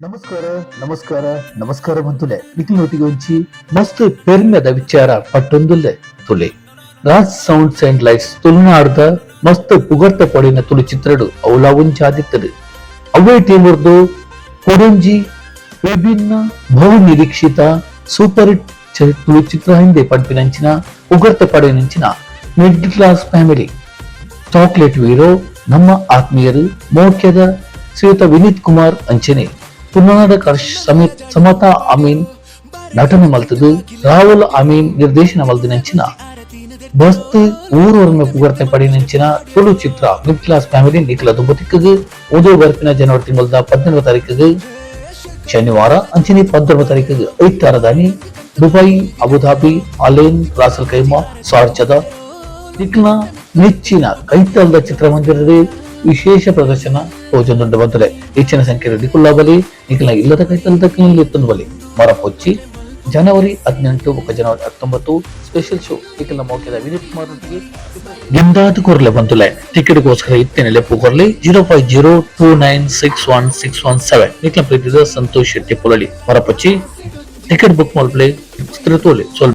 ನಮಸ್ಕಾರ, ನಮಸ್ಕಾರ, ನಮಸ್ಕಾರ ಬಂತುಲೆ. ನಿಕ್ಲೆನೊಟ್ಟಿಗೆ ಒಂಜಿ ಮಸ್ತ್ ಪೆರ್ಮೆದ ವಿಚಾರ ಪಟ್ಟೊಂದುಲ್ಲೆ ತುಲೆ. ರಾಜ್ ಸೌಂಡ್ಸ್ ಅಂಡ್ ಲೈಟ್ಸ್ ತುಳುನಾಡ್ದ ಮಸ್ತ್ ಪುಗರ್ತೆ ಪಡಿನ ತುಳು ಚಿತ್ರಡು ಅವ್ಲ ಒಂಜಾದಿತ್ತದು. ಅವೇ ಟೀಮುರ್ದು ಕೊಡೊಂಜಿ ವಿಭಿನ್ನ, ಬಹು ನಿರೀಕ್ಷಿತ ಸೂಪರ್ ಹಿಟ್ ತುಳು ಚಿತ್ರ ಹಿಂದೆ ಪಡ್ಪಿನಂಚಿನ ಪುಗರ್ತೆ ಪಡೆಯಿನಂಚಿನ ಮಿಡ್ಲ್ ಕ್ಲಾಸ್ ಫ್ಯಾಮಿಲಿ ಚಾಕ್ಲೇಟ್ ವೀರೋ, ನಮ್ಮ ಆತ್ಮೀಯರು ಮೋಕ್ಯದ ಶ್ರೀಯುತ ವಿನೀತ್ ಕುಮಾರ್ ಅಂಚನೆ ತುಳುನಾಡ ಸಮಿತ್ ಸಮತಾ ಅಮೀನ್ ನಟನೆ ಮಲ್ತದು, ರಾಹುಲ್ ಅಮೀನ್ ನಿರ್ದೇಶನ ಮಲ್ದಿನಂಚಿನ ಬಸ್ತ್ ಊರೊರ್ಮೆ ಪುಗರ್ತೆ ಪಡಿನಂಚಿನ ತುಳು ಚಿತ್ರ ಮಿಡ್ ಕ್ಲಾಸ್ ಫ್ಯಾಮಿಲಿ ನಿಖಿಲ ದುಂಬತಿಕ್ಕಗ್ ಉದೋ ಬರ್ಪಿನ ಜನವರಿ ತಿಂಗಳದ 17 ತಾರೀಕಿಗೆ ಶನಿವಾರ ಅಂಚನೆ 19 ತಾರೀಕಿಗೆ ಐತಾರದಾನಿ ದುಬೈ, ಅಬುಧಾಬಿ, ಅಲೇನ್, ರಾಸಲ್ ಕೈಮಾ, ಸಾರ್ಜದ ನಿಕ್ಲ ನೆಚ್ಚಿನ ಕೈತಲ್ದ ಚಿತ್ರಮಂದಿರದ ವಿಶೇಷ ಪ್ರದರ್ಶನ ತೋಜೊಂದುಂಡು ಬಂತಲೆ. ಹೆಚ್ಚಿನ ಸಂಖ್ಯೆ ನಿಕುಲ್ಲ ಬಲಿ, ನಿಕ್ಲ ಇಲ್ಲದ ಕೈತಲ್ದ ಎತ್ತೊಂದು ಬಲಿ. ಮರಪೊಚ್ಚಿ, ಜನವರಿ 18 ಬೊಕ್ಕ ಜನವರಿ 19 ಸ್ಪೆಷಲ್ ಶೋ ನಿಖಿಲ್ನ ಮೌಖ್ಯದ ವಿನೀತ್ ಕುಮಾರ್ ಒಟ್ಟಿಗೆ ಗೆಂದಾದ್ ಕೊರ್ಲೆ ಬಂತುಲೆ. ಟಿಕೆಟ್ಗೋಸ್ಕರ ಇತ್ತೇನೆ ಲೆಪ್ಪು ಕೊರ್ಲೆ 0502961617. ನಿಕ್ಲ ಪ್ರೀತಿದ ಸಂತೋಷ್ ಶೆಟ್ಟಿ ಪೊಲಳಿ. ಮರಪೊಚ್ಚಿ, ಟಿಕೆಟ್ ಬುಕ್ ಮಲ್ಪಲೆ, ಚಿತ್ರ ತೋಲೆ. ಸ್ವಲ್ಪ